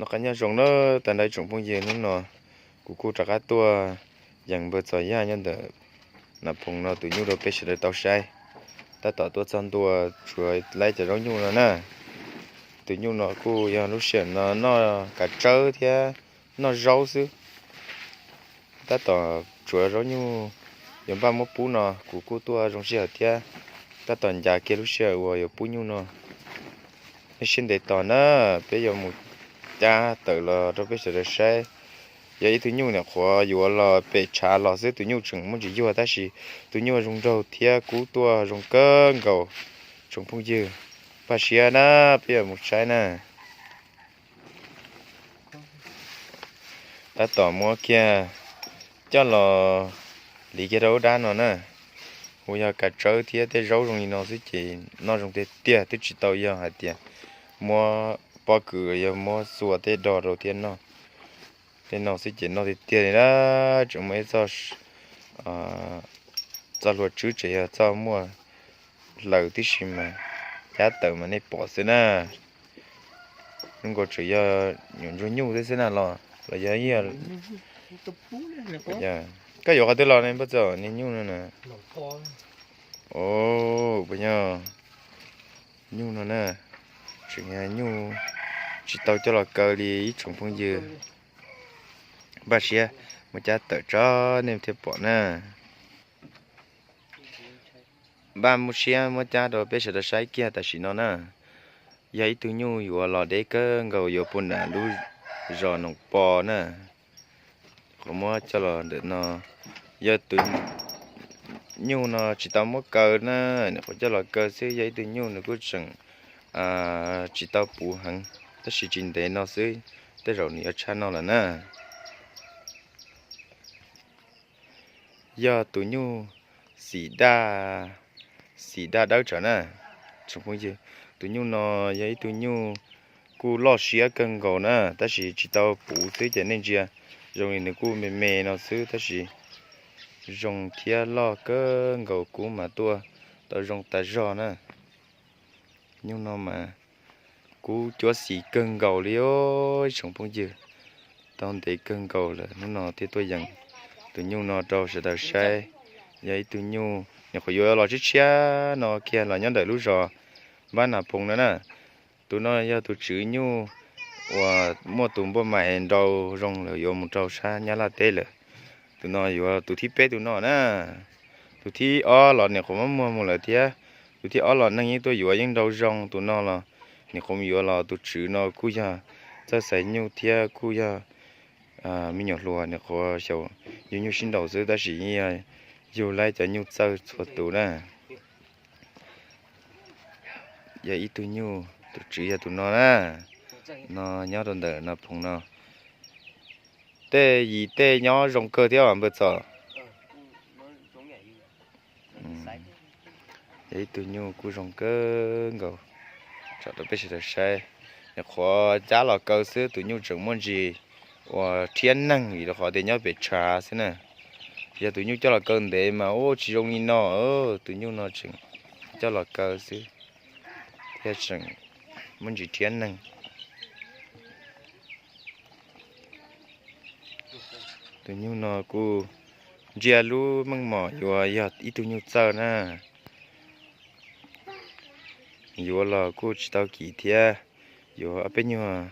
Noj qab nyob zoo na, tag nrho ib tsoom phooj ywg, hnub no kuv kuj rov qab tuaj yees npawg Txos Yaj nyob ntawm Nas Phoos no tus nyuj rau peb sawv daws tau saib. Tab tom tuaj txog ntua, tsuas laib cov zaub nyuj no na. Tus nyuj no kuj yog lub sij hawm no noj kav tsawb thiab noj zaub xwb. Tab tom tsuav zaub nyuj yuav npaj muab pub no, kuv kuj tuaj zoo sij hawm thiab tab tom ncav kiag lub sij hawm uas yuav pub nyuj no. Nej siab ntev tos na, peb yuav mus cab tawm los rau peb sawv daws saib. Yog ib tug nyuj nyuam qhuav yuav los pem tshav los xwb, tus nyuj tseem muaj ntsis yuag, tab sis tus nyuj zoo nraug thiab kub tuaj zoo kawg nkaus tsoom phooj ywg. Npaj siab na, peb yuav mus saib na. Tab tom muab kiag coj los liv kiag rau lub dab no na. Kuj yog kav tsawb thiab tej zaub zoo li no xwb ces noj zoo tiag tiag, twb tsis tau yog hais tias muab pob kws, yog muab xua tej do rau thiab noj. Tej no xwb ces noj tiag tiag li na. Tseem muaj ib txoj, txoj hlua tswb tseem yog txoj muaj hlaws tib si mas, cab tawm mas nej pom xwb na. Zoo nkaus tseem yog nyuam ntsuag nyuj thiab xwb na los, los yog ib yam. Koj yuav qhov twg los ne npawg Txos, niag nyuj no na? Puas yog nyuj no na? Tseem yog nyuj tsis tau coj los kaw li ib tsoom phooj ywg. Npaj siab muab cab tawm tso nej thiaj pom na. Npaj muab siab muab cab rau peb sawv daws saib kiag tam sim no na. Yog ib tug nyuj yuav los deb kawg nkaus, yuav puag nram lub zos Noom Pov na. Qhov muab coj los ntawm no, yog tus nyuj no tsis tau muab kaw na, nyuam qhuav coj los kaw xwb. Yog ib tug nyuj nws kuj tseem tsis tau puv heev, tab sis tsis ntev no xwb, tej zaum nws yuav tshaj no lawm na. Yog tus nyuj xim daj, xim daj dawb tsawv na. Tsoom phooj ywg, tus nyuj no yog ib tug nyuj kuj loj siab kawg nkaus na, tab sis tsis tau puv xwb ces nej ntsia zoo li nws kuj me me no xwb, tab sis zoo thiab loj kawg nkaus, kub mas tuaj tau zoo tas zog na. Nyuj no mas kub cuab xis kawg nkaus li os ib tsoom phooj ywg. Tau ntev kawg nkaus lawm, hnub no thiaj tuaj yees tus nyuj no rau sawv daws saib. Yog ib tug nyuj nyuam qhuav yuav los tshiab tshiab no kiag los nyob ntawm lub zos Npab Nas Phoos no na. Tus no yog tus tswv nyuj uas muaj tus npauj mais nrau zoo lawm yuav mus rau sab Nyab Laj teb lawm. Tus no yuav tus thib peb tus no na. Tus thib ob los nyuam qhuav muab muag mus lawm thiab. Tus thib ob los neeg yeej tuaj yuav yeej nrau zoo, tus no los nyuam qhuav mus yuav los tus tswv no kuj yog txawj xaiv nyuj thiab kuj yog me nyuam hluas, nyuam qhuav xyaum yug nyuj sib nraus xwb tab sis yeej yog yug laib cov nyuj txawj txhua tus na. Yog ib tug nyuj, tus tswv yog tus no na, no nyob rau ntawm Nas Phoos no. Tej yim tej nyob zoo kawg thiab npawg Txos. Yog ib tug nyuj kuj zoo kawg nkaus, tsom rau peb sawv daws saib. Nyuam qhuav cab los kaw xwb, tus nyuj tseem muaj ntsis uas rhiab neeg vim rau qhov tias nyob pem tshav xwb na. Yog tus nyuj coj los kaw ntev mas ua tsis zoo li no, tus nyuj no tseem coj los kaw xwb thiab tseem muaj ntsis rhiab neeg. Tus nyuj no kuj ntsia lub meej mom yuav yog ib tug nyuj txawj na. Yuav los kuj tsis tau kim thiab, yuav ob peb nyuag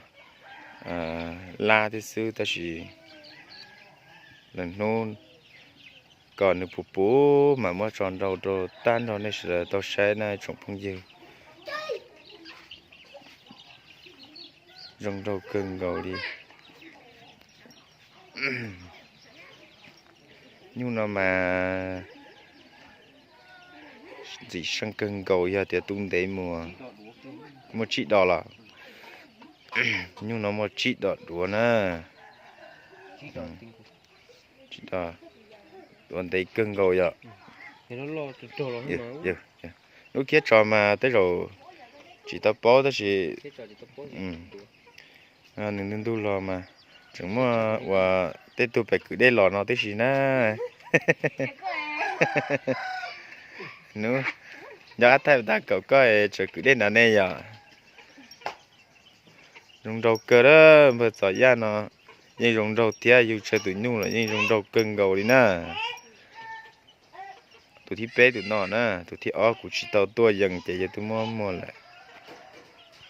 lab thiab xwb tab sis lwm hnub kom nws puv puv mas muab tso nrau rau tag nrho nej sawv daws tau saib na tsoom phooj ywg. Zoo nraug kawg nkaus li. Nyuj no mas ntxim seej kawg nkaus, yog tias tu ntev mus muaj tsib dos los. Nyuj no muaj tsib dos duav na. Tsib dos, duav ntev kawg nkaus yom. Lub khiab tso mas tej zaum tsis tau paub tab sis nws ntug ntug los mas tseem muaj uas tej tug pem kwm dej los no tib si na. Hnub nco qab thaij tag kaum koj es tseem kwm dej nrad ne yom. Zoo nraug kawg na, npawg Txos Yaj no yeej zoo nraug thiab, yug tsawg tus nyuj los yeej zoo nraug kawg nkaus li na. Tus thib peb tus no na, tus thib ob kuv tsis tau tuaj yees ces yog tus muaj muag lawm.